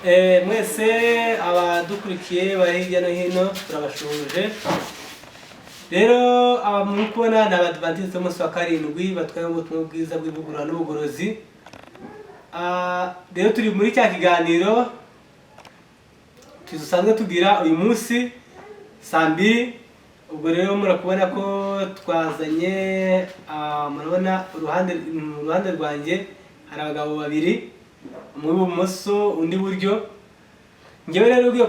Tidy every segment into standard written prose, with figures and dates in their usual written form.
Mwese abadukurikiye bari hirya no hino, turabashuhuje. Rero aba muri kubona ni Abadivantisite b'umunsi wa karindwi batwaye ubutumwa bwiza bw'ivugurura n'ubugorozi. Rero turi muri cya kiganiro dusanzwe tugira uyu munsi saa 2. Ubwo rero murakubona ko twazanye, murabona mu ruhande rwanjye hari abagabo babiri, umwe ibumoso, undi iburyo. Njyewe rero ugiye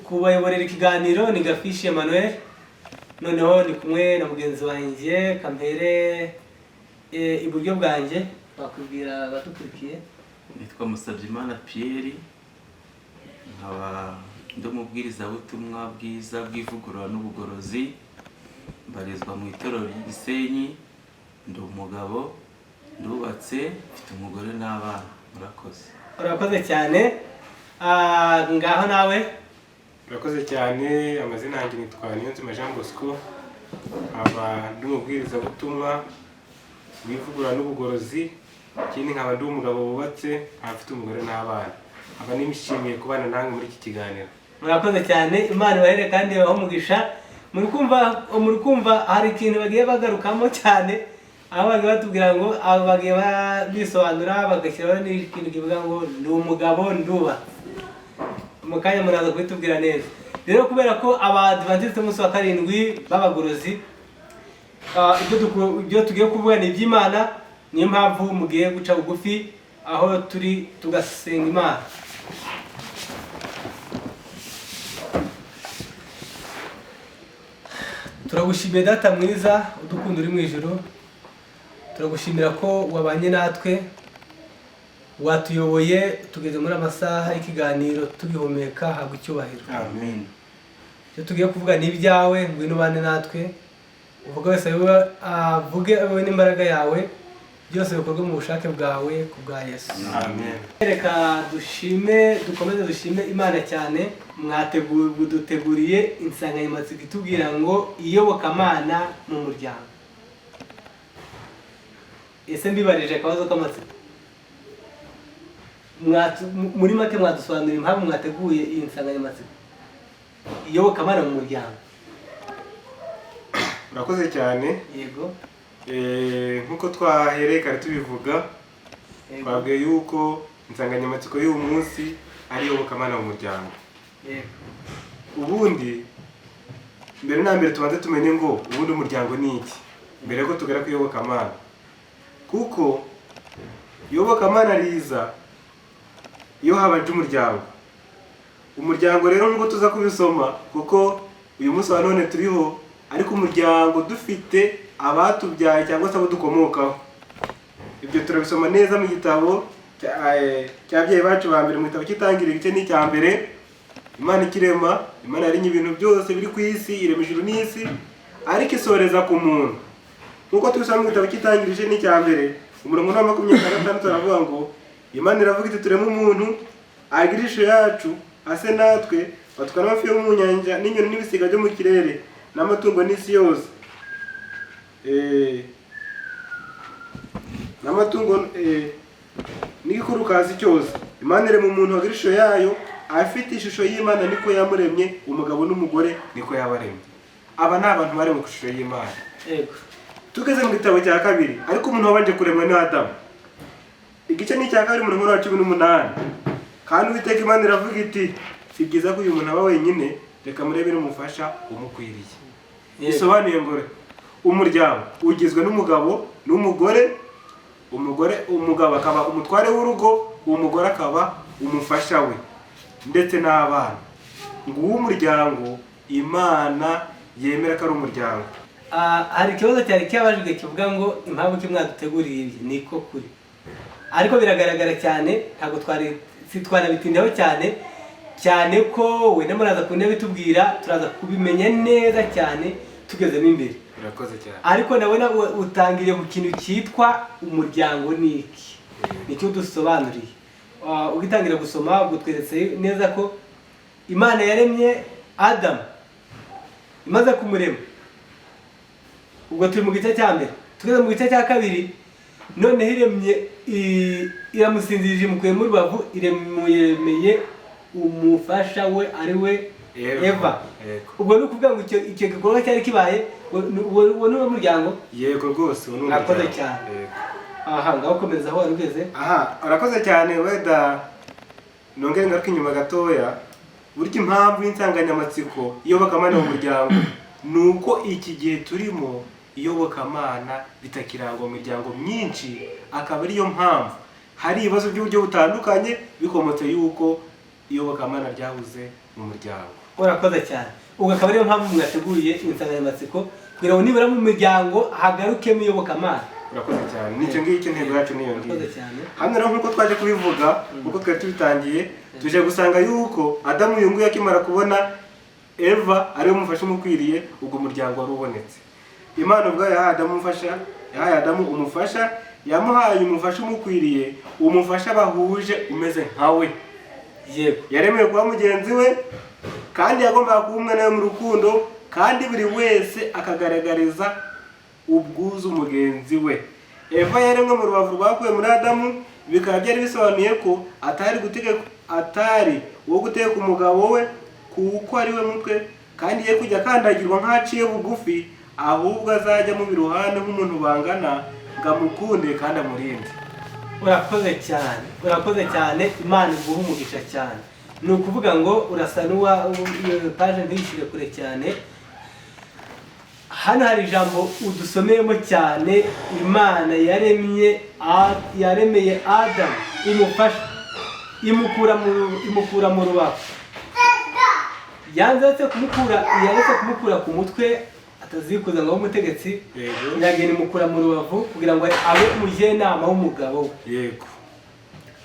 kubayoborera ikiganiro ni Gafishi Emmanuel. Noneho ni kumwe na mugenzi wanjye Kampere. Iburyo bwanjye, wakwibwira abadukurikiye? Nitwa Musabyimana Pierre, nkaba ndi umubwirizabutumwa bwiza bw'ivugurura n'ubugorozi, mbarizwa mu itorero ry'Igisenyi. Ndi umugabo, ndubatse, mfite umugore n'abana. Murakoze. Urakoze cyane. Ngaho nawe. Murakoze cyane. Amazina yanjye nitwa Niyonzima Jean Bosco, nkaba ndi umubwirizabutumwa w'ivugurura n'ubugorozi. Ikindi, nkaba ndi umugabo wubatse, nkaba mfite umugore n'abana, nkaba nishimiye kubana namwe muri iki kiganiro. Murakoze cyane, Imana ibahere kandi ibahe umugisha. Muri kumva hari ikintu bagiye bagarukamo cyane, aho bagiye batubwira ngo abo bagiye bisobanura, bagashyiraho n'ikintu kivuga ngo ndi umugabo, ndubatse. Mu kanya muraza kubitubwira neza. Rero kubera ko Abadivantisite umunsi wa karindwi b'abagorozi, ibyo tugiye kuvuga ni iby'Imana, niyo mpamvu mugiye guca bugufi aho turi tugasenga Imana. Turagushimiye Data mwiza udukunda uri mu ijuru. Turagushimira ko wabanye natwe, watuyoboye, tugeze muri amasaha y'ikiganiro tugihumeka. Habwa icyubahiro. Amen. Icyo tugiye kuvuga ni ibyawe, ngwino ubane natwe, uvuge wese avuge abe n'imbaraga yawe, byose bikorwe mu bushake bwawe ku bwa Yesu. Amen. Reka dushime, dukomeze dushime Imana cyane. Mwateguye, duteguriye insanganyamatsiko itubwira ngo iyobokamana mu muryango. Ese mbibarije akabazo k'amatsiko, muri make mwadusobanurira impamvu mwateguye iyi nsanganyamatsiko, iyobokamana mu muryango? Murakoze cyane. Yego. Nk'uko twahereye kare tubivuga, twabwiye yuko insanganyamatsiko y'uyu munsi ari iyobokamana mu muryango. Ubundi mbere na mbere tubanze tumenye ngo ubundi umuryango ni iki, mbere yuko tugera ku iyobokamana, kuko iyobokamana riza iyo habanje umuryango. Umuryango rero, nk'uko tuza kubisoma, kuko uyu munsi wa none turiho, ariko umuryango dufite abatubyaye cyangwa se abo dukomokaho. Ibyo turabisoma neza mu gitabo cy'ababyeyi bacu ba mbere, mu gitabo cy'Itangiriro, igice ni icya mbere. Imana ikirema, Imana yaremye ibintu byose biri ku isi, irema ijuru n'isi, ariko isoreza ku muntu. Nk'uko tubisoma mu gitabo cy'Itangiriro, igice ni icya mbere, umurongo wa 26, aravuga ngo Imana iravuga iti: "Tureme umuntu agire ishusho yacu, ase natwe, batwara amafi yo mu nyanja n'inyoni n'ibisiga byo mu kirere n'amatungo n'isi yose." N'amatungo n'igikurukazi cyose. Imana irema umuntu agira ishusho yayo, afite ishusho y'Imana niko yamuremye, umugabo n'umugore niko yabaremye. Aba ni abantu baremwe ku ishusho y'Imana. Tugeze mu gitabo cya kabiri, ariko umuntu wabanje kuremwa ni Adamu. Igice ni icya kabiri, umurongo wa 18: "Kandi Uwiteka Imana iravuga iti: Si byiza ko uyu muntu aba wenyine, reka murebere umufasha umukwiriye." Bisobanuye ngo umuryango ugizwe n'umugabo n'umugore. Umugabo akaba umutware w'urugo, umugore akaba umufasha we, ndetse n'abana. Nguwo umuryango Imana yemera ko ari umuryango. Hari ikibazo cyari cyabajijwe kivuga ngo impamvu ki mwaduteguriye ibi. Niko kuri, ariko biragaragara cyane, ntabwo twari si twanabitindaho cyane cyane ko wenda muraza kubitubwira, turaza kubimenya neza cyane tugezemo imbere. Urakoze cyane. Ariko ndabona utangiriye ku kintu cyitwa umuryango ni iki, nicyo dusobanuriye. Ugitangira gusoma, ubwo tweretse neza ko Imana yaremye Adamu. Imaze kumurema, ubwo turi mu gice cya mbere, tugeze mu gice cya kabiri. Noneho iremye, iramusinzirije, imukuyemo urubavu, iremeye umufasha we, ari we Eva. Yego. Ubwo ni ukuvuga ngo icyo gikorwa cyari kibaye, uwo ni wo muryango. Yego rwose, uwo ni Murakoze umuryango. cyane. Yego. Aha ngaho komeza aho wari ugeze. Aha, urakoze cyane. Wenda nongere ngaruke inyuma gatoya. Burya impamvu y'insanganyamatsiko iyobokamana mu muryango ni uko iki gihe turimo iyobokamana bitakirangwa mu miryango myinshi, akaba ariyo mpamvu hari ibibazo by'uburyo butandukanye bikomotse y'uko iyobokamana ryabuze mu muryango. Urakoze cyane. Ubwo akaba ariyo mpamvu mwateguye insanganyamatsiko, kugira ngo nibura mu miryango hagarukemo iyobokamana. Urakoze cyane, nicyo ngicyo, intego yacu niyo ngiyo. Urakoze cyane. Hano rero, nk'uko twaje kubivuga, nk'uko twari tubitangiye, tuje gusanga yuko Adamu uyu nguyu akimara kubona Eva ariwe mufasha umukwiriye, ubwo umuryango wari ubonetse. Imana ubwayo yahaye Adamu umufasha, yahaye Adamu umufasha, yamuhaye umufasha umukwiriye, umufasha bahuje, umeze nka we. Yaremewe kuba mugenzi we, kandi yagombaga kuba umwe nawe mu rukundo, kandi buri wese akagaragariza ubwuzu mugenzi we. Eva yaremwe mu rubavu rwakuwe muri Adamu, bikaba byari bisobanuye ko atari gutegeka, atari uwo gutegeka umugabo we, kuko ari we mutwe, kandi ye kujya akandagirwa nk'aciye bugufi, ahubwo azajya amuba iruhande nk'umuntu bangana, ngo amukunde kandi amurinde. Urakoze cyane, urakoze cyane. Imana iguha umugisha cyane. Ni ukuvuga ngo urasa n'uwa iyo page ntiyishyire kure cyane. Hano hari ijambo udusomeyemo cyane: Imana yaremye yaremeye Adamu imufasha, imukura mu rubavu. Yanze kumukura, yaretse kumukura ku mutwe atazikuza ngo abe umutegetsi. Iragenda imukura mu rubavu kugira ngo abe umujyanama w'umugabo we.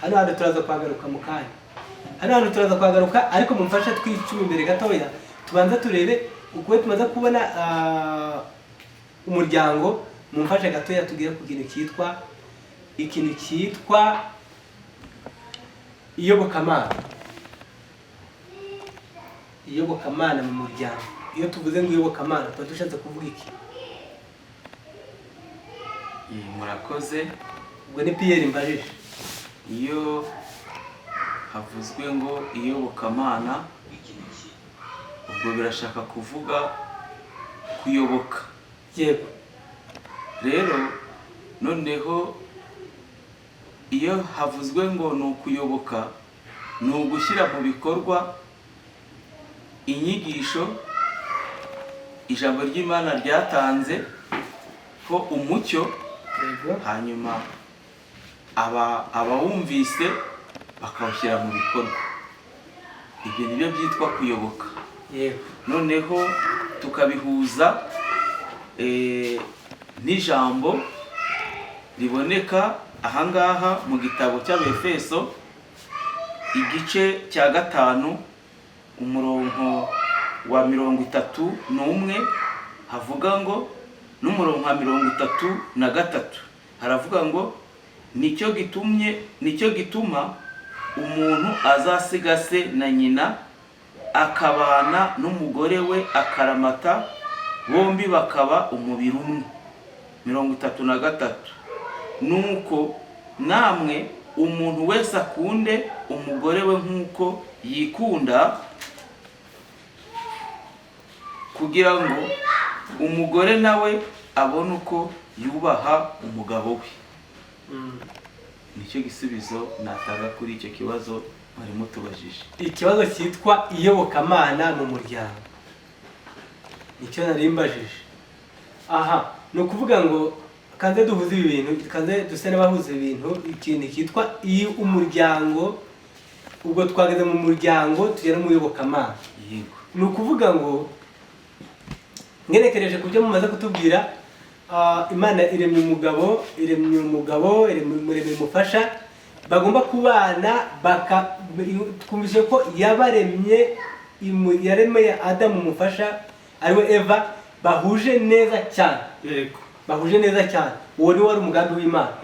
Hano hantu turaza kuhagaruka mu kanya, hano hantu turaza kuhagaruka, ariko mumfashe twicuma imbere gatoya, tubanza turebe uko tumaze kubona umuryango. Mumfashe gatoya tugere ku kintu cyitwa iyobokamana. Iyobokamana mu muryango. Iyo tuvuze ngo iyobokamana, tuba dushatse kuvuga iki? Murakoze. Ubwo ni Pierre mbajije. Iyo havuzwe ngo iyobokamana, ubwo birashaka kuvuga kuyoboka. Rero noneho iyo havuzwe ngo ni ukuyoboka, ni ugushyira mu bikorwa inyigisho ijambo ry'Imana ryatanze ko umucyo, hanyuma abawumvise bakawushyira mu bikorwa. Ibyo nibyo byitwa kuyoboka. Noneho tukabihuza n'ijambo riboneka ahangaha mu gitabo cy'Abefeso, igice cya 5, umurongo wa 31, havuga ngo, n'umurongo wa 33, haravuga ngo: "Nicyo gitumye, nicyo gituma umuntu azasiga se na nyina, akabana n'umugore we akaramata, bombi bakaba umubiri umwe." 33: "Nuko namwe umuntu wese akunde umugore we nk'uko yikunda, kugira ngo umugore nawe abone uko yubaha umugabo we." Nicyo gisubizo natanga kuri icyo kibazo mwari mutubajije. Ikibazo cyitwa iyobokamana mu muryango nicyo nari mbajije. Aha ni ukuvuga ngo kanze duhuze ibi bintu, kanze duse n'abahuza ibintu, ikintu cyitwa iyo umuryango. Ubwo twageze mu muryango, tugera mu iyobokamana. Ni ukuvuga ngo ngerekereje ku byo mumaze kutubwira, Imana iremye umugabo, iremye umugabo, iremye umufasha bagomba kubana, baka twumvise ko yabaremye, yaremeye Adamu umufasha ariwe Eva, bahuje neza cyane. Bahuje neza cyane. Uwo ni wari umugambi w'Imana.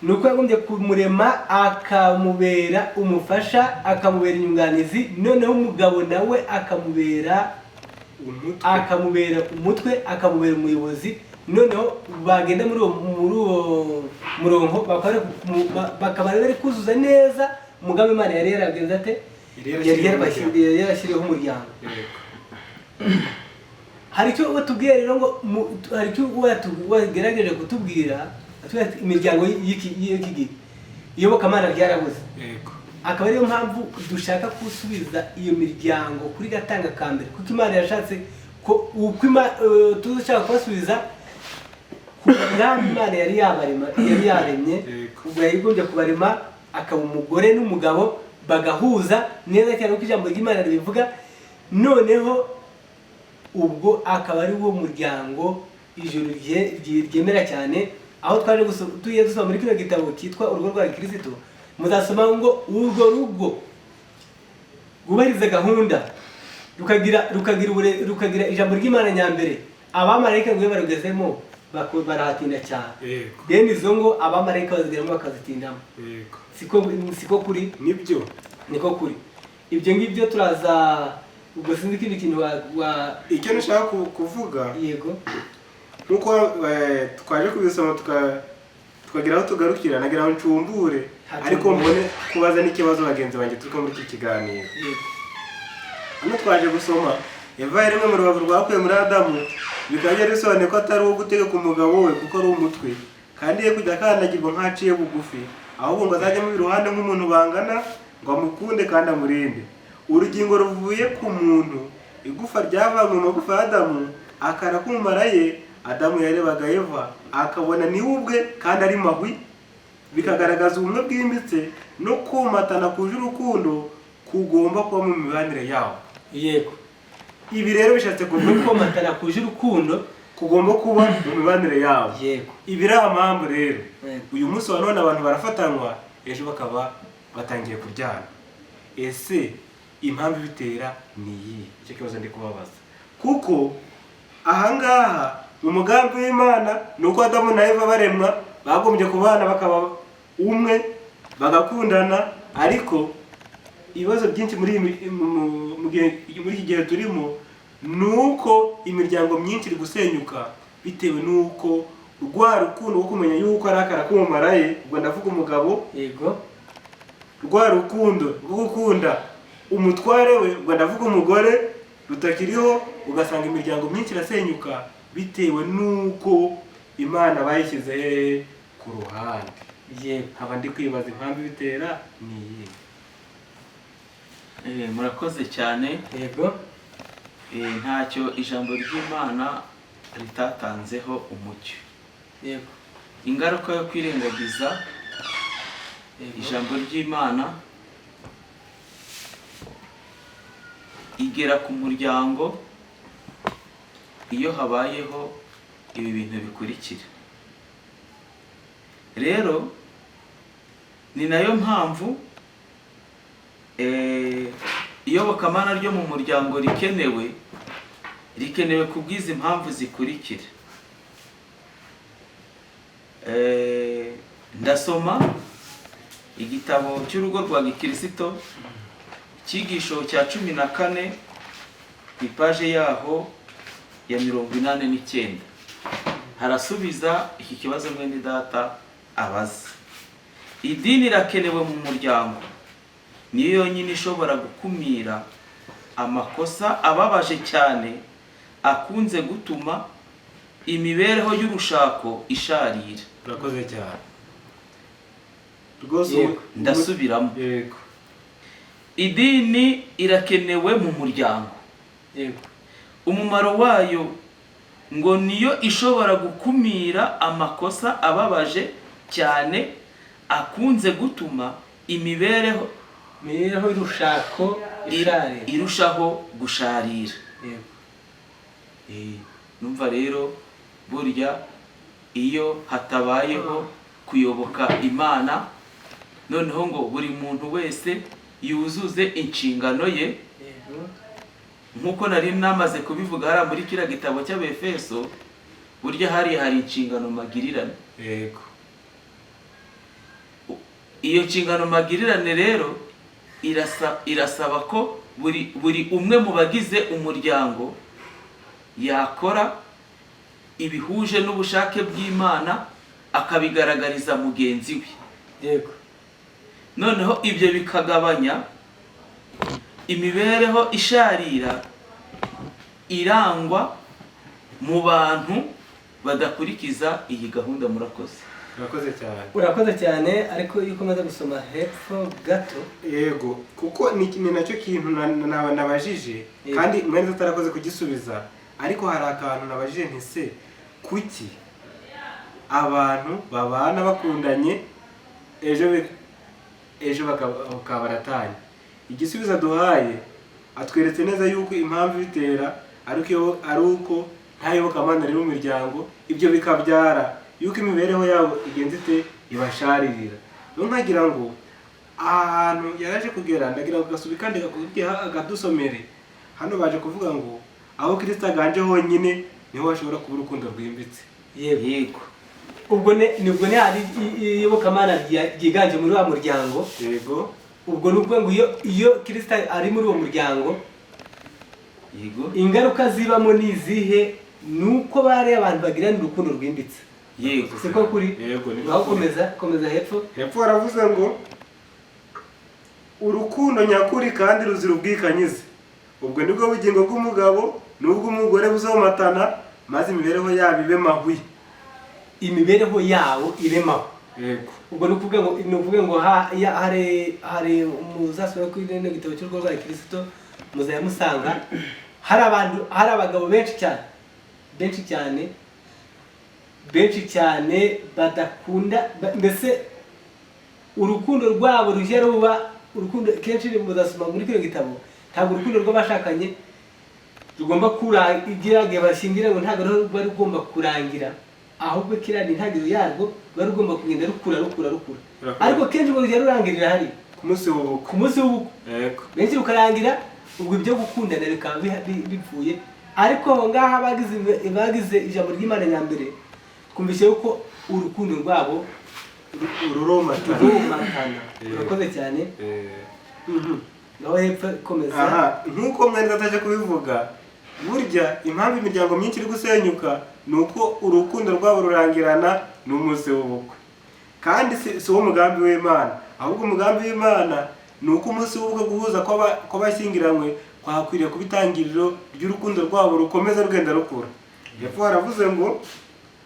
Ni uko yagombye kumurema akamubera umufasha, akamubera inyunganizi, noneho umugabo nawe akamubera umutwe. Akamubera umutwe, akamubera umuyobozi. Noneho bagenda muri uwo murongo, bakaba bari kuzuza neza umugambi Imana yari yaragenze ate? Yari Yari yarashyiriyeho yarabashyiriye, yari yarashyiriyeho umuryango. Hari icyo watubwiye rero ngo hari icyo wagerageje kutubwira, atubwira ati imiryango y'iki gihe iyobokamana ryarabuze. Akaba ariyo mpamvu dushaka gusubiza iyo miryango kuri gatanga ka mbere, kuko Imana yashatse ko uko tushaka kubasubiza ku mugambi Imana yari yabarema, yari yaremye. Ubwo yayigombye kubarema akaba umugore n'umugabo, bagahuza neza cyane uko ijambo ry'Imana ribivuga. Noneho ubwo akaba ari wo muryango ijuru ryemera cyane. Aho twaje tugiye dusoma muri kino gitabo cyitwa Urugo rwa Kirisitu, muzasoma ngo urwo rugo rwubahiriza gahunda, rukagira ijambo ry'Imana nyambere, abamarayika ngo iyo barugezemo barahatinda cyane. Bene izo ngo abamarayika bazigeramo bakazitindamo. Siko kuri? Nibyo. Niko kuri. Ibyo ngibyo turaza, ubwo sinzi ikindi kintu wa Icyo nashaka kuvuga, Yego. nk'uko twaje kubisoma tukagira aho tugarukira, nagira ngo ncumbure. Hacumbure. Ariko mbone kubaza n'ikibazo bagenzi banjye turi kumwe muri iki kiganiro. Hano twaje gusoma Eva yaremwe mu rubavu rwakuye muri Adamu, bikaba byari bisobanuye ko atari uwo gutegeka umugabo we kuko ari umutwe, kandi ye kujya akandagirwa nk'aciye bugufi, ahubwo ngo azajye amuba iruhande nk'umuntu bangana, ngo amukunde kandi amurinde. Urugingo ruvuye ku muntu, igufa ryavanywe mu magufa ya Adamu, akara k'umumara ye. Adamu yarebaga Eva akabona ni we ubwe kandi ari mahwi, bikagaragaza ubumwe bwimbitse no komatana kuje urukundo kugomba kuba mu mibanire yabo. Ibi rero bishatse kuvuga No komatana kuje urukundo kugomba kuba mu mibanire yabo. Ibi ari amambu rero. Uyu munsi wa none abantu barafatanywa, ejo bakaba batangiye kuryana. Ese impamvu ibitera ni iyihe? Icyo kibazo ndi kubabaza, kuko ahangaha mu mugambi w'Imana ni uko Adamu na Eva baremwa bagombye kubana bakaba umwe, bagakundana. Ariko ibibazo byinshi muri iyi mi- mu- mu gihe- muri iki gihe turimo ni uko imiryango myinshi iri gusenyuka bitewe n'uko rwa rukundo rwo kumenya yuko ari akara k'umumara ye, ubwo ndavuga umugabo, rwa rukundo rwo gukunda umutware we, ubwo ndavuga umugore, rutakiriho. Ugasanga imiryango myinshi irasenyuka bitewe n'uko Imana bayishyize hehe? Ku ruhande. Nkaba ndi kwibaza impamvu ibitera ni iyihe? Murakoze cyane. Ntacyo ijambo ry'Imana ritatanzeho umucyo. Ingaruka yo kwirengagiza ijambo ry'Imana igera ku muryango iyo habayeho ibi bintu bikurikira. Rero ni nayo mpamvu iyobokamana ryo mu muryango rikenewe kubw'izi mpamvu zikurikira. Ndasoma igitabo cy'Urugo rwa Gikirisito, icyigisho cya 14, ku ipaje yaho ya 89, harasubiza iki kibazo mwene data abaza. Idini irakenewe mu muryango, niyo yonyine ishobora gukumira amakosa ababaje cyane akunze gutuma imibereho y'urushako isharira. Urakoze cyane rwose. Ndasubiramo. Yego. Idini irakenewe mu muryango. Umumaro wayo ngo niyo ishobora gukumira amakosa ababaje cyane akunze gutuma imibereho Imibereho y'urushako isharira. Irushaho gusharira. Numva rero burya iyo hatabayeho kuyoboka Imana, noneho ngo buri muntu wese yuzuze inshingano ye, nk'uko nari namaze kubivuga hariya muri kiriya gitabo cy'Abefeso, burya hari inshingano magirirane. Iyo nshingano magirirane rero irasaba ko buri umwe mu bagize umuryango yakora ibihuje n'ubushake bw'Imana akabigaragariza mugenzi we. Yego. Noneho ibyo bikagabanya imibereho isharira irangwa mu bantu badakurikiza iyi gahunda. Murakoze. Urakoze cyane. Urakoze cyane, ariko iyo ukomeza gusoma hepfo gato. Yego, kuko ni nacyo kintu nabajije Yego. kandi mwene atarakoze kugisubiza, ariko hari akantu nabajije nti: se kuki abantu babana bakundanye, ejo bakaba baratanye? Igisubizo aduhaye, atweretse neza yuko impamvu ibitera ari uko nta yobokamana riri mu miryango. Ibyo bikabyara yuko imibereho yabo igenza ite? Ibasharirira. Rero nkagira ngo aha hantu yaraje kugera, ndagira ngo gasubi kandi akadusomere. Hano baje kuvuga ngo aho Kristo aganje honyine niho hashobora kuba urukundo rwimbitse. Yego. Yego. Ubwo ne nibwo ne hari iyobokamana ryiganje muri wa muryango. Yego. Ubwo ni ukuvuga ngo iyo Kristo ari muri uwo muryango, Yego. ingaruka zibamo ni izihe? Ni uko bari abantu bagirana urukundo rwimbitse. Yego. Siko kuri? Yego, niko Ngaho kuri. komeza, komeza hepfo. Hepfo baravuze ngo urukundo nyakuri kandi ruzira ubwikanyize, ubwo nibwo bugingo bw'umugabo n'ubw'umugore buzomatana, maze imibereho yabo ibe mahwi. Imibereho yabo iremaho. Yego. Ubwo ni ukuvuga ngo hari muzasubira kuri rino gitabo cy'urugo rwa Kirisito, muzajya musanga hari abantu, hari abagabo benshi cyane, benshi cyane, benshi cyane badakunda, mbese urukundo rwabo rujya ruba urukundo. Kenshi muzasoma muri kino gitabo, ntabwo urukundo rw'abashakanye rugomba kurangira igihe bashyingira, ngo ntabwo ruba rugomba kurangira, ahubwo kiriya ni intangiriro yarwo, ruba rugomba kugenda rukura, rukura, rukura. Rukura. Ariko kenshi ngo rujya rurangirira hariya ku munsi w'ubukwe. Ku munsi w'ubukwe. Yego. Benshi rukarangira ubwo, ibyo gukundana bikaba bipfuye. Ariko aho ngaha bagize ijambo ry'Imana nyambere, twumvise yuko urukundo rwabo Ruromatana. Ruromatana. Yego. Urakoze cyane. Naho hepfo, komeza. Aha, nk'uko mwene ataje kubivuga, burya impamvu imiryango myinshi iri gusenyuka ni uko urukundo rwabo rurangirana n'umunsi w'ubukwe, kandi si wo mugambi w'Imana. Ahubwo umugambi w'Imana ni uko umunsi w'ubukwe, guhuza kw'abashyingiranywe, kwakwiriye kuba itangiriro ry'urukundo rwabo rukomeza rugenda rukura. Hepfo haravuze ngo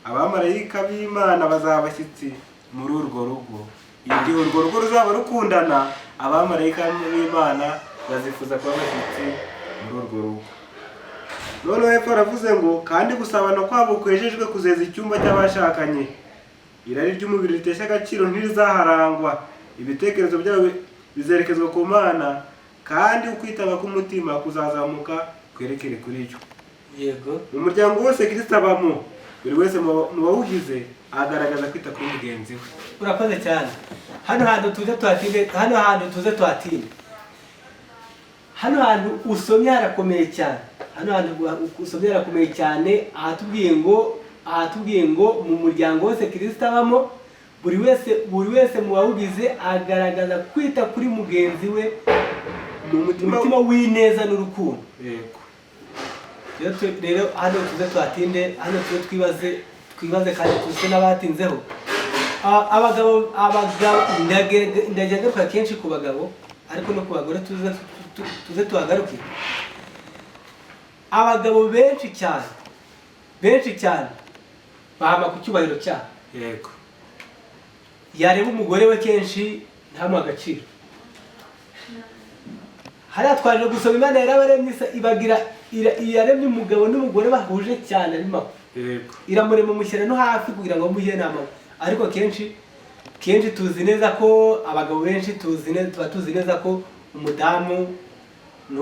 abamarayika b'Imana bazaba abashyitsi muri urwo rugo. Igihe urwo rugo ruzaba rukundana, abamarayika b'Imana bazifuza kuba abashyitsi muri urwo rugo. Noneho hepfo haravuze ngo kandi gusabana kwabo kwejejwe kuzeza icyumba cy'abashakanye. Irari ry'umubiri ritesha agaciro ntirizaharangwa. Ibitekerezo byabo bizerekezwa ku Mana, kandi ukwitanga k'umutima kuzazamuka kwerekere kuri yo. Yego. Mu muryango wose Kristo abamo, buri wese mu bawugize agaragaza kwita kuri mugenzi we. Urakoze cyane. Hano hantu tuze tuhatinde, hano hantu tuze tuhatinde. Hano hantu usomye harakomeye cyane. Hano hantu usomye harakomeye cyane. Ahatubwiye ngo mu muryango wose Kristo abamo, buri wese mu bawugize agaragaza kwita kuri mugenzi we mu mutima, umutima w'ineza n'urukundo. Yego. Rero hano tuze tuhatinde, hano tuze twibaze kandi tuze n'abatinzeho. Abagabo, ndajya ngaruka kenshi ku bagabo, ariko no ku bagore tuze tuhagaruke. Abagabo benshi cyane, benshi cyane bahama ku cyubahiro cyabo. Yego. Yareba umugore we kenshi ntamuhe agaciro. Hariya twaje gusoma, Imana yarabaremye ibagira yaremye umugabo n'umugore bahuje cyane ari mako. Yego. Iramurema, mushyira no hafi kugira ngo bamuhe inama. Ariko kenshi kenshi tuzi neza ko abagabo benshi tuzi neza, tuba tuzi neza ko umudamu ni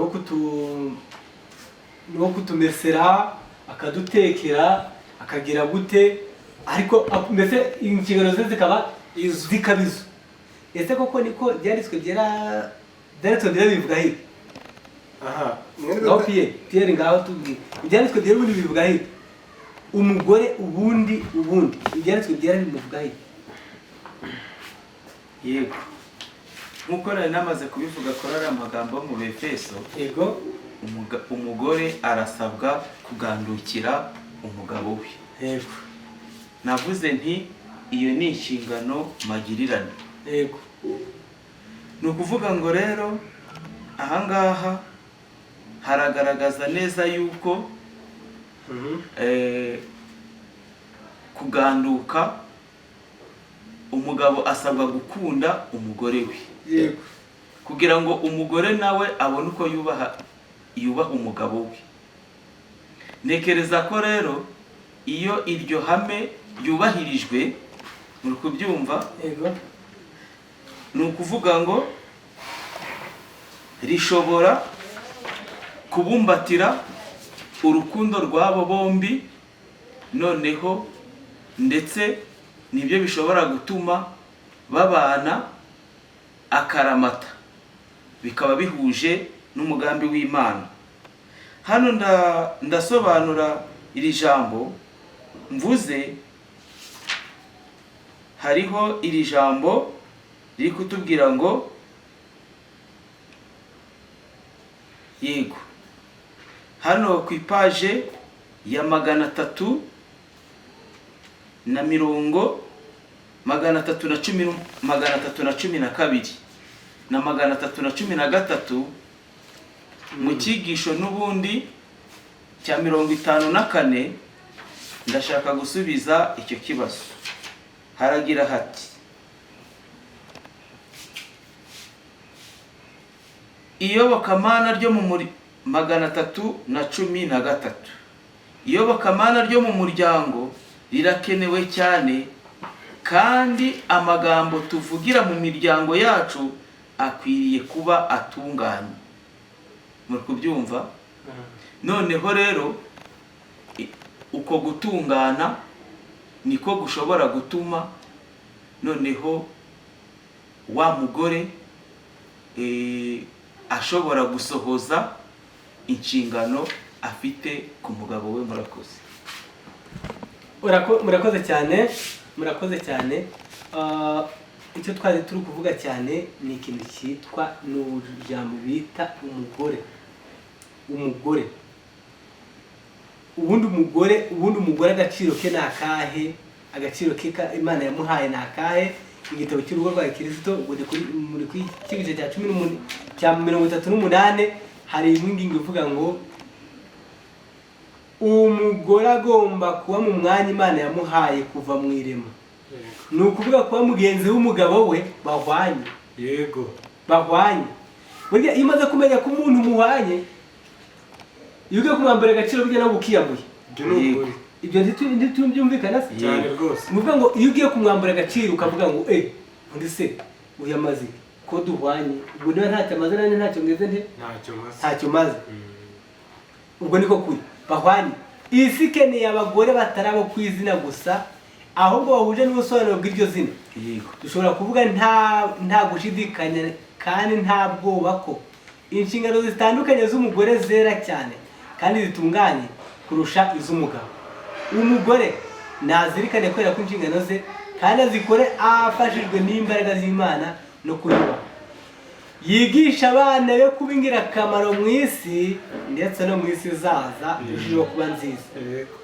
uwo kutumesera, akadutekera, akagira gute, ariko mbese inshingano ze zikaba Izo. zikaba izo. Ese koko niko byanditswe byera? Byanditswe byera bivuga hirya. Aha, mwene Ngaho Pierre, ngaho tubwire, ibyanditswe byera ubundi bivuga hirya umugore, ubundi ibyanditswe byera bimuvuga hirya. Yego, nk'uko nari namaze kubivuga kuri ariya magambo yo mu Befeso, Yego. Umugore arasabwa kugandukira umugabo we. Yego. Navuze nti iyo ni inshingano magirirane. Yego. Ni ukuvuga ngo rero ahangaha haragaragaza neza yuko kuganduka, umugabo asabwa gukunda umugore we, kugira ngo umugore nawe abone uko yubaha umugabo we. Ntekereza ko rero iyo iryo hame ryubahirijwe, muri kubyumva? Yego. Ni ukuvuga ngo rishobora kubumbatira urukundo rw'abo bombi, noneho ndetse nibyo bishobora gutuma babana akaramata, bikaba bihuje n'umugambi w'Imana. Hano ndasobanura iri jambo mvuze. Hariho iri jambo riri kutubwira ngo, yego, hano ku ipaje ya 300 na mirongo 310, 312 na 313, mu cyigisho n'ubundi cya 54. Ndashaka gusubiza icyo kibazo. Haragira hati: iyobokamana ryo mu muri 313, iyobokamana ryo mu muryango rirakenewe cyane, kandi amagambo tuvugira mu miryango yacu akwiriye kuba atunganye. Muri kubyumva? Noneho rero uko gutungana niko gushobora gutuma noneho wa mugore ashobora gusohoza inshingano afite ku mugabo we. Murakoze. Murakoze cyane, murakoze cyane. Icyo twari turi kuvuga cyane ni ikintu cyitwa, ni ijambo bita umugore. Umugore ubundi, umugore agaciro ke ni akahe? Agaciro ke Imana yamuhaye ni akahe? Igitabo cy'urugo rwa Kirisito, ubwo ni kuri muri kuri cyigisho cya 18, cya 38, hari ingingo ivuga ngo umugore agomba kuba mu mwanya Imana yamuhaye kuva mu irema. Ni ukuvuga kuba mugenzi w'umugabo we bahwanye. Bahwanye. Burya iyo umaze kumenya ko umuntu muhwanye, iyo ugiye kumwambura agaciro, burya nawe ukiyambuye. Ibyo ni ukuri. Ibyo ntitubyumvikana se? Cyane rwose. Ni ukuvuga ngo iyo ugiye kumwambura agaciro ukavuga ngo undi se uyu amaze ko duhwanye, ubwo niba ntacyo amaze nanjye ntacyo ngeze nte? Ntacyo maze. Ntacyo maze. Ubwo niko kuri bahwanye. Isi ikeneye abagore batari abo ku izina gusa, ahubwo bahuje n'ubusobanuro bw'iryo zina. Dushobora kuvuga nta gushidikanya kandi nta bwoba ko inshingano zitandukanye z'umugore zera cyane kandi zitunganye kurusha iz'umugabo. Umugore nazirikane kubera ko inshingano ze kandi azikore afashijwe n'imbaraga z'Imana no kuyubaha, yigisha abana be kuba ingirakamaro mu isi ndetse no mu isi izaza irushijeho kuba nziza.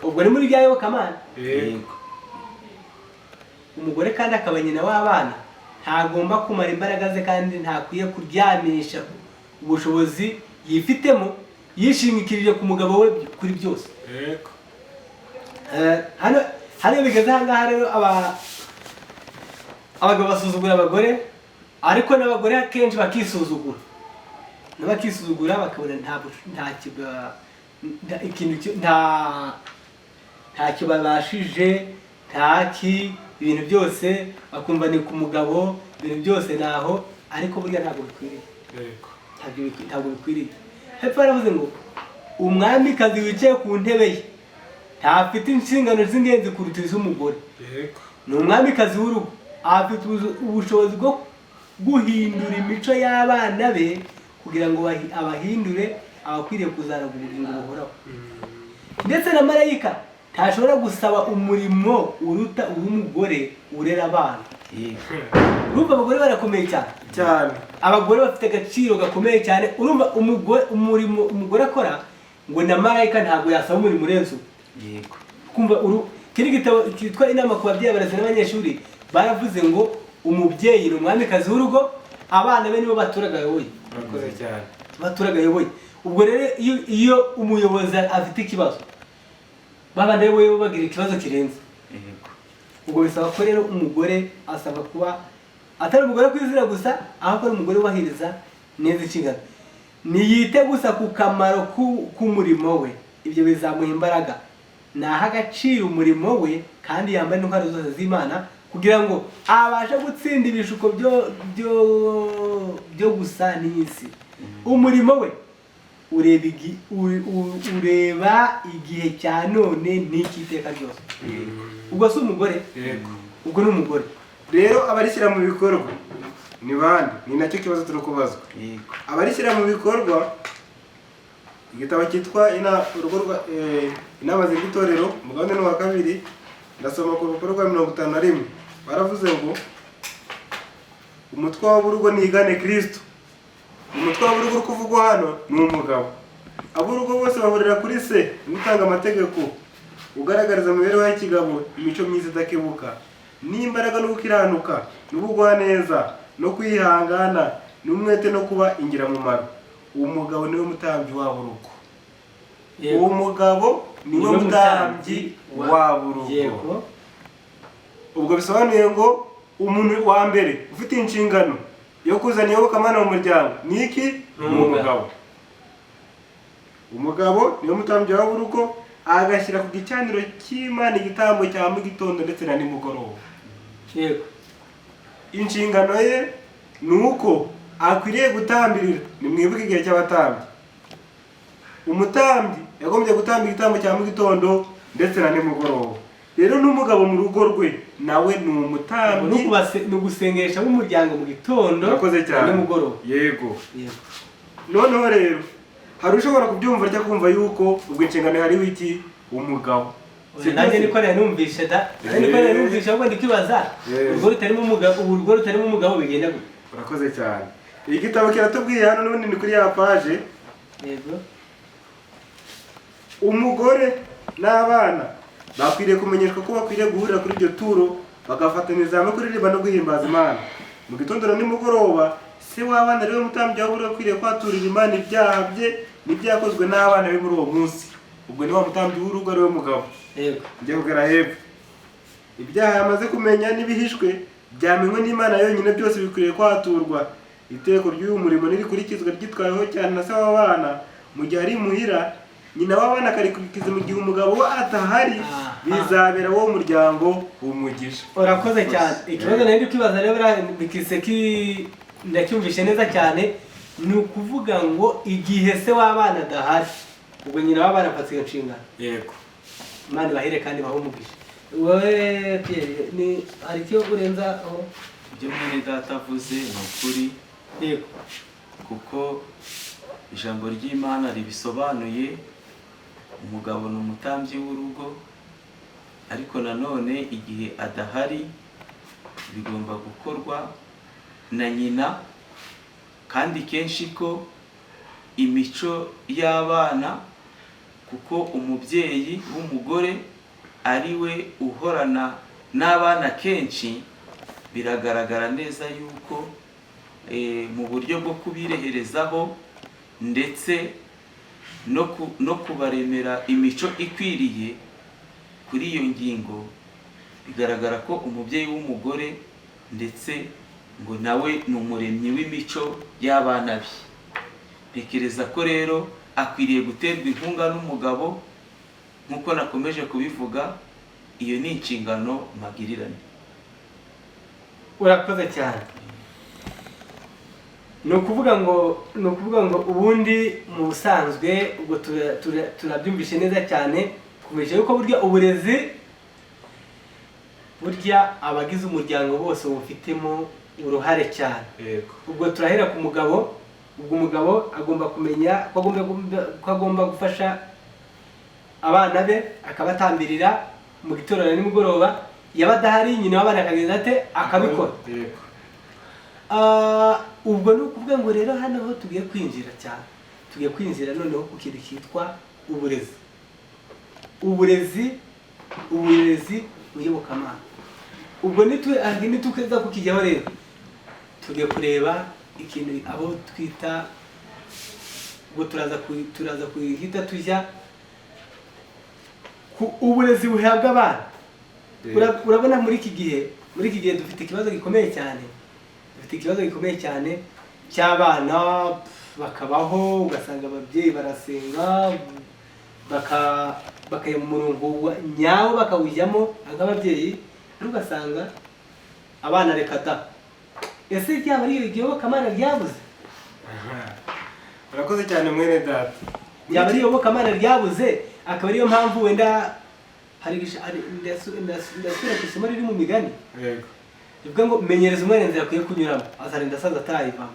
Ubwo ni muri rya yobokamana. Umugore kandi akaba nyina w'abana, ntagomba kumara imbaraga ze kandi ntakwiye kuryamisha ubushobozi yifitemo yishingikirije ku mugabo we kuri byose. Hano iyo bigeze aha ngaha rero, abagabo basuzugura abagore, ariko n'abagore akenshi bakisuzugura, nabo bakisuzugura, bakabona nta ikintu ntacyo babashije, ntaki, ibintu byose bakumva ni ku mugabo, ibintu byose naho. Ariko burya ntabwo bikwiriye. Ntabwo bikwiriye. Hepfo yaravuze ngo umwamikazi wicaye ku ntebe ye ntafite inshingano z'ingenzi kuruta iz'umugore. Ni umwamikazi w'urugo, afite ubushobozi bwo guhindura imico y'abana be kugira ngo abahindure abakwiriye kuzaragwa ubugingo buhoraho. Ndetse na marayika ntashobora gusaba umurimo uruta uw'umugore urera abana. Urumva abagore barakomeye cyane. Cyane. Abagore bafite agaciro gakomeye cyane. Urumva umugore, umurimo umugore akora, ngo na marayika ntabwo yasaba umurimo urenze uwo. Kumva Kiri gitabo cyitwa Inama ku babyeyi, abarezi n'abanyeshuri, baravuze ngo umubyeyi ni umwamikazi w'urugo, abana be nibo baturage ayoboye. Urakoze cyane. Abaturage ayoboye. Ubwo rero iyo umuyobozi afite ikibazo, babandi ayoboye bo bagira ikibazo kirenze. Ubwo bisaba ko rero umugore asabwa kuba atari umugore ku izina gusa, ahubwo ari umugore wubahiriza neza inshingano. Niyite gusa ku kamaro k'umurimo we, ibyo bizamuha imbaraga. Naha agaciro umurimo we kandi yambaye intwaro zose z'Imana kugira ngo abashe gutsinda ibishuko byo gusa n'isi. Umurimo we ureba igihe cya none n'icy'iteka ryose. Ubwo si umugore? Yego. Ubwo ni umugore. Rero abarishyira mu bikorwa ni bande? Ni nacyo kibazo turi kubazwa. Abarishyira mu bikorwa, igitabo cyitwa urugo rwa Inama z'itorero, umugabane ni uwa kabiri, ndasoma ku rupapuro rwa 51. Baravuze ngo umutwe w'urugo nigane Kristo. Umutwe w'urugo uri kuvugwa hano ni umugabo. Ab'urugo bose bahurira kuri se, niwe utanga amategeko, ugaragariza mu mibereho y'ikigabo imico myiza idakebuka, n'imbaraga no gukiranuka n'ubugwaneza no kwihangana n'umwete no kuba ingirakamaro. Uwo mugabo niwe mutambyi wabo urugo. Uwo mugabo niwe mutambyi wabo urugo. Ubwo bisobanuye ngo umuntu wa mbere ufite inshingano yo kuzana iyobokamana mu muryango ni iki? Ni Ni umugabo. Umugabo niwe mutambyi wabo urugo, agashyira ku gicaniro cy'Imana igitambo cya mu gitondo ndetse na nimugoroba. Inshingano ye ni uko akwiriye gutambirira. Nimwibuke igihe cy'abatambyi, umutambyi yagombye gutamba igitambo cya mu gitondo ndetse na nimugoroba. Rero n'umugabo mu rugo rwe nawe ni umutambyi. Ni ugusengesha b'umuryango mu gitondo Urakoze cyane. na nimugoroba. Yego. Yego. Noneho rero hari ushobora kubyumva cyangwa kumva yuko ubwo inshingano hariho iki? Umugabo. Oya, nanjye niko nari numvishe da, nanjye niko nari numvishe, ahubwo ndikibaza urugo rutarimo umugabo bigenda gute? Urakoze cyane. Igitabo kiratubwiye hano n'ubundi ni kuri ya page. Umugore n'abana bakwiriye kumenyeshwa ko bakwiriye guhurira kuri iryo turo, bagafatanyiriza hamwe kuririmba no guhimbaza Imana mu gitondo na nimugoroba. Se w'abana ariwe mutambyi w'urugo akwiriye kwaturira Imana ibyaha bye n'ibyakozwe n'abana be muri uwo munsi. Ubwo ni wa mutambyi w'urugo, ariwe mugabo. Njya kugera hepfo. Ibyaha yamaze kumenya n'ibihishwe byamenywe n'Imana yonyine, byose bikwiriye kwaturwa. Iteko ry'uyu murimo nirikurikizwa ryitwaweho cyane na se w'abana mu gihe ari imuhira, nyina w'abana akarikurikiza mu gihe umugabo we atahari, bizabera wo muryango umugisha. Urakoze cyane. Ikibazo nari ndi kwibaza rero buriya bikise ki ndacyumvishe neza cyane. Ni ukuvuga ngo igihe se w'abana adahari, ubwo nyina w'abana afata iyo nshingano. Yego. Imana ibahire kandi ibahe umugisha. Wowe Pierre, ni hari icyo urenza aho? Ibyo mwene data avuze ni ukuri, kuko ijambo ry'Imana ribisobanuye. Umugabo ni umutambyi w'urugo, ariko nanone igihe adahari bigomba gukorwa na nyina. Kandi kenshi ko imico y'abana, kuko umubyeyi w'umugore ari we uhorana n'abana kenshi, biragaragara neza yuko mu buryo bwo kubireherezaho ndetse no kubaremera imico ikwiriye kuri iyo ngingo, bigaragara ko umubyeyi w'umugore ndetse ngo nawe ni umuremyi w'imico y'abana be. Ntekereza ko rero akwiriye guterwa inkunga n'umugabo. Nk'uko nakomeje kubivuga, iyo ni inshingano magirirane. Urakoze cyane. Ni ukuvuga ngo ubundi mu busanzwe ubwo turabyumvishe neza cyane, twumvishe yuko burya uburezi, burya abagize umuryango bose bufitemo uruhare cyane. Ubwo turahera ku mugabo. Ubwo umugabo agomba kumenya ko agomba gufasha abana be, akabatambirira mu gitondo na nimugoroba. Yaba adahari, nyina w'abana akagenda ate? Akabikora. Ubwo ni ukuvuga ngo rero hano ho tugiye kwinjira cyane, tugiye kwinjira noneho ku kintu cyitwa uburezi. Uburezi Uburezi mu iyobokamana. Ubwo nituza kukijyaho rero, tugiye kureba ikintu abo twita, ubwo turaza kuhita tujya ku uburezi buhabwa abana. Urabona muri iki gihe dufite ikibazo gikomeye cyane, dufite ikibazo gikomeye cyane cy'abana, bakabaho ugasanga ababyeyi barasenga, bakajya mu murongo nyawo, bakawujyamo nk'ababyeyi, ariko ugasanga abana reka da. Ese ryaba ari iyobokamana ryabuze? Aha. Urakoze cyane, mwene data. Ryaba ari iyobokamana ryabuze, akaba ariyo mpamvu wenda hari ndasubira ku isomo riri mu Migani rivuga ngo menyereza umwana inzira akwiye kunyuramo, azarinda asaza atarayivamo.